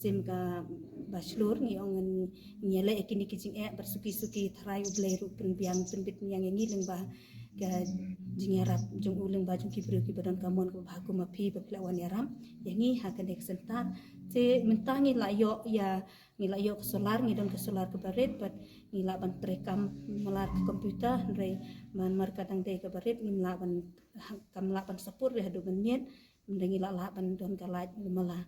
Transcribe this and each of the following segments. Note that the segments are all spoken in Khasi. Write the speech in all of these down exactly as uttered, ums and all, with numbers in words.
Sim ka ba shlur ngi ong ngi leh kini ki jingeh bad suki suki tharai U Blei ruh pynbiang pynbit niang ïa ngi lyngba ka jingïarap jong u lyngba jong ki briew kiba don ka mon kaba bha kum ma phi ba phi la wan ïarap ïa ngi ha kane ka center. Te mynta ngi la ïoh ïa ngi la ïoh ka solar, ngi don ka solar kaba rit bad ngi lah ban trei kam malar ka computer, hynrei man mar ka dang dei kaba rit ngim lah ban kam lah ban support re haduh ban miet, hynrei ngi la lah ban don ka light mala.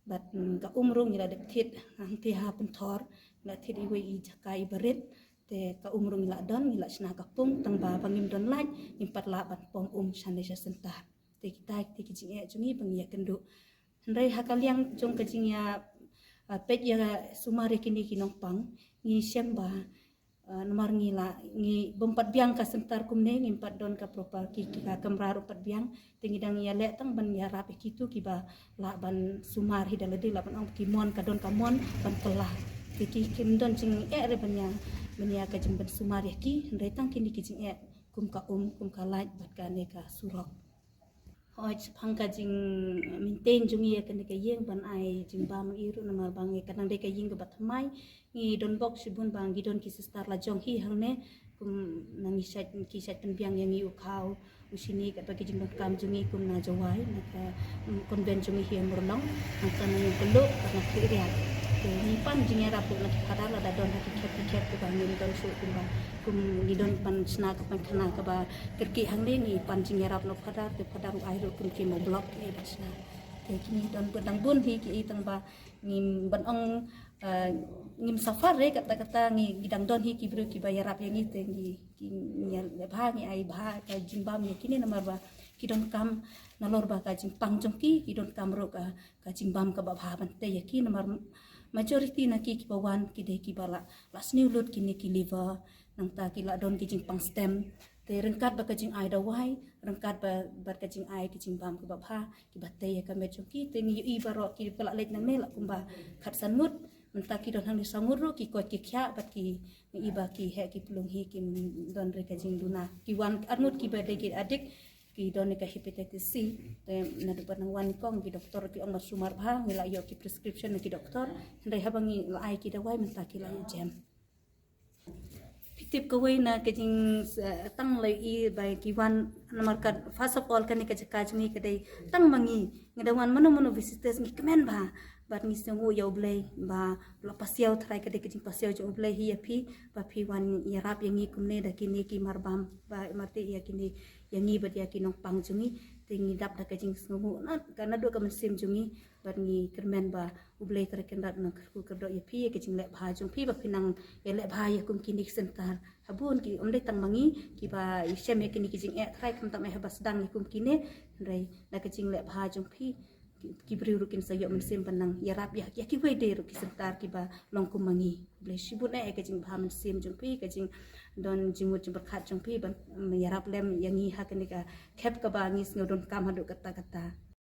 Bad mm, ka um ruh ngi la dep thied hangtei ha pynthor, ngi la thied iwei i jaka iba rit. Te ka um ruh ngi la don, ngi la shna ka pung, tang ba ba ngim don light ngim pat lah ban pom um shane sha center. Te kita te ki jingeh jong ngi ba ngi ïakynduh. Hynrei ha ka liang jong ka jingïa ah, peit ïa sumar ïa kine ki nongpang, ngi shem ba ah, namar ngi la ngi bym pat biang ka center kumne, ngim pat don ka proper ki, ki ka kamra ruh pat biang. Te ngi dang ïaleh tang ban ïarap ïa kitu kiba lah ban sumar hi da lade, lah ban ong ki mon ka don ka mon ban kylla. Te ki kim don jingeh re ban ïa ban ïa ka jingban sumar ïa ki, hynrei tang kine ki jingeh kum ka um, kum ka light bad kane ka surok. Hooid, shaphang ka jing maintain jong ngi ïa kane ka ïing ban ai jingbam ïa i ruh namar ba ngi ka dang dei ka ïing kaba thymmai. Ngi don bok shibun ba ngi don ki sister la jong hi hangne, kum na ngi shait ki shait pynbiang ïa ngi u khaw u shini katba ki jingdonkam jong ngi kum na Jowai na ka mm, convent jong ngi hi Murlong. Nangta na ngi Khlur bad na Khliehriat. Te ngi pan jingïarap ruh na ki phadar lada don ha ki khet ki khet kiba ngim don shuh kumba kum ngi don ban shna ka painkhana kaba kyrkieh hangne, ngi pan jingïarap na u phadar, te u phadar u ai ruh kum ki mo block ki ai ban shna. Te ki ngi don bun dang bun hi ki i tang ba ngim ban ong ah, ngim suffer re, kata kata ngi ngi dang don hi ki briew kiba ïarap ïa ngi, te ngi ki ngi ïa bha ngi ai bha ka jingbam ïa kine namar ba ki donkam nalor ba ka jingpang jong ki, ki donkam ruh ka ka jingbam kaba bha ban tei ïa ki namar majority na ki kiba wan ki dei kiba la la sniew lut kine ki liver, nangta ki la don ki jingpang stem. Te ryngkat bad ka jingai dawai, ryngkat bad bad ka jingai ki jingbam kaba bha kiba tei ïa ka met jong ki. Te ngi ïohi baroh kiba la leit nangne la kumba khatsan ngut, mynta ki don hangne saw ngut ruh, ki koit ki khiah bad ki ngi ïohi ba ki heh ki plung hi, kim don re ka jingduna. Ki wan ar ngut kiba dei ki addict, ki don ïa ka hepatitis C. Te naduh ba nang wan kong ki doktor ki ong ba sumar bha, ngi la ïoh ki prescription na ki doktor, hynrei haba ngi la ai ki dawai mynta ki la ïoh jem. Phi tip kawei na ka jing eh, tang la i ba ki wan namar ka first of all kane ka jaka jong ngi ka dei tang ma ngi, ngi da wan mano mano visitors ngi kmen bha. Bad ngi sngewnguh ïa U Blei ba la pasiaw tharai ka dei ka jingpasiaw jong U Blei hi ïa phi ba phi wan ïarap ïa ngi kumne da kine ki marbam ba marti ïa kine ïa ngi bad ïa ki nongpang jong ngi. Te ngi dap da ka jingsngewnguh na ka naduh ka mynsiem jong ngi bad ngi kyrmen ba U Blei trai kynrad nang kyrkhu kyrdoh ïa phi ïa ka jingleh bha jong phi ba phi nang ïa leh bha ïa kum kine ki center. Ha bun ki ym dei tang ma ngi kiba ïa shem ïa kine ki jingeh trai khamtam eh haba sdang ïa kum kine. Hynrei na ka jingleh bha jong phi ki, ki briew ruh kin sa ïoh mynsiem ban nang ïarap ïa ïa kiwei de ruh ki center kiba long kum ma ngi. Blei shibun eh ka jingbha mynsiem jong phi, ka jingdon jingmut jingpyrkhat jong phi ban mm, ïarap lem ïa ngi ha kane ka khep kaba ngi sngew donkam haduh katta katta.